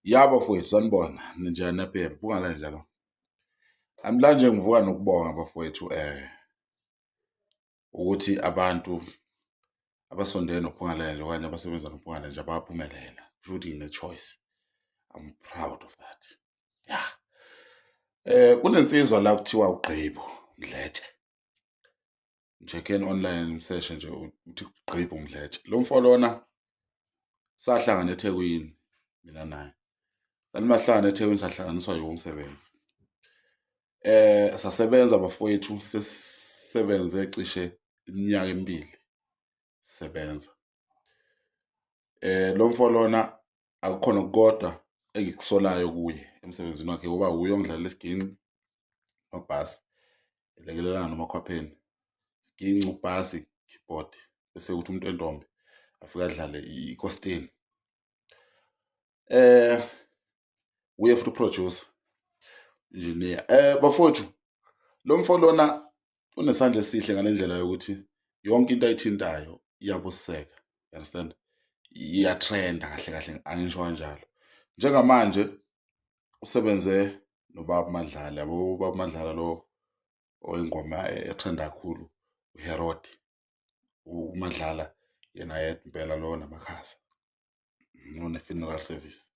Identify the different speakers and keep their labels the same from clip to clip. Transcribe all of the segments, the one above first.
Speaker 1: Ya bafowethu, sanibona, ninjani? Niyaphila? Kungala njalo. Namhlanje ngivuka nokubonga bafowethu ukuthi abantu abasondele noPhungalenja okanye abasebenza noPhungalenja bayaphumelela. Kusho ukuthi ngine-choice. I'm proud of that. Ya. Kunensizwa la kuthiwa uGqibo Mdletshe. Check-in online, mseshe nje uthi Gqibo Mdletshe. Lo mfo lona sahlangana eThekwini mina naye. Sanimahlangana eThekwini, sahlanganiswa yiwo umsebenzi. Sasebenza bafowethu, sesisebenze cishe iminyaka emibili sisebenza. Lo mfo lona akukhona kodwa engikusolayo kuye emsebenzini wakhe, ngoba uye ongidlalela isiginci nobhasi, elekelelana nomakhwapheni, isiginci, ubhasi, keyboard, bese kuthi umuntu wentombi afike adlale ikosteni. Uye futhi producer, engineer. Bafowethu, lo mfo lona unesandla esihle ngalendlela yokuthi yonke into ayithintayo iyabuseka, you understand, iyatrenda kahle kahle, angisho kanjalo. Njengamanje usebenze nobaba Madlala, yabo, ubaba Madlala lo oyingoma etrenda kakhulu, uHerod, uMadlala yena yedwa impela lo namakhaza one-funeral service.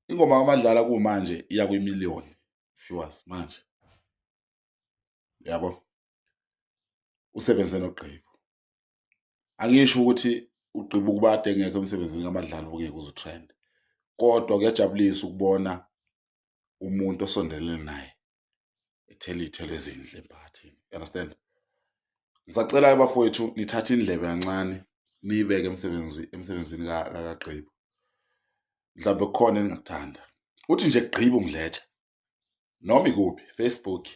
Speaker 1: Ingoma kaMadlala kumanje iya kwimiliyoni viewers manje, yabo. Usebenze noGqibo. Angisho ukuthi uGqibo ukubade engekho emsebenzini kaMadlala ubungeke uze utrend, kodwa kuyajabulisa ukubona umuntu osondelene naye ethela iy'thelo ezinhle emphakathini, you understand. Ngisacela-ke bafowethu nithathe indlebe kancane niyibeke emsebenzini kaGqibo, mhlawumbe kukhona eningakuthanda. Uthi nje Gqibo Mdletshe noma ikuphi, Facebook,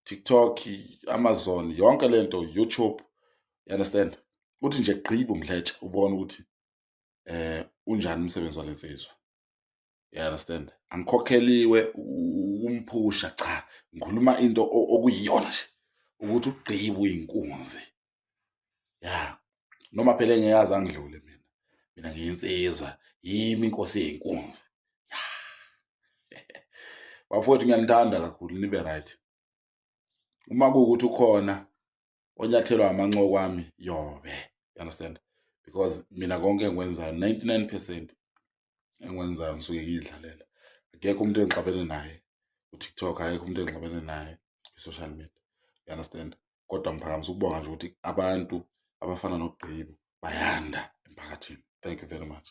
Speaker 1: TikTok, Amazon, yonke lento, YouTube, you understand. Uthi nje Gqibo Mdletshe, ubone ukuthi unjani umsebenzi walensizwa, you understand. Angikhokheliwe ukumphusha, cha, ngikhuluma into okuyiyona nje ukuthi uGqibo uyinkunzi ya, noma phela engiyazi angidlule mina, mina ngiyinsizwa, yimi inkosi yeyinkunzi. Bafowethu, ngiyanithanda kakhulu, nibe right. Uma kuwukuthi ukhona onyathelwa amancoko ami, yobe, you understand, because mina konke engikwenzayo, 99% engikwenzayo ngisuke ngiyidlalela. Akekho umuntu engixabene naye ku-TikTok, akekho umuntu engixabene naye kwi-social media, you understand. Kodwa ngiphakamisa ukubonga nje ukuthi abantu abafana noGqibo bayanda emphakathini. Thank you very much.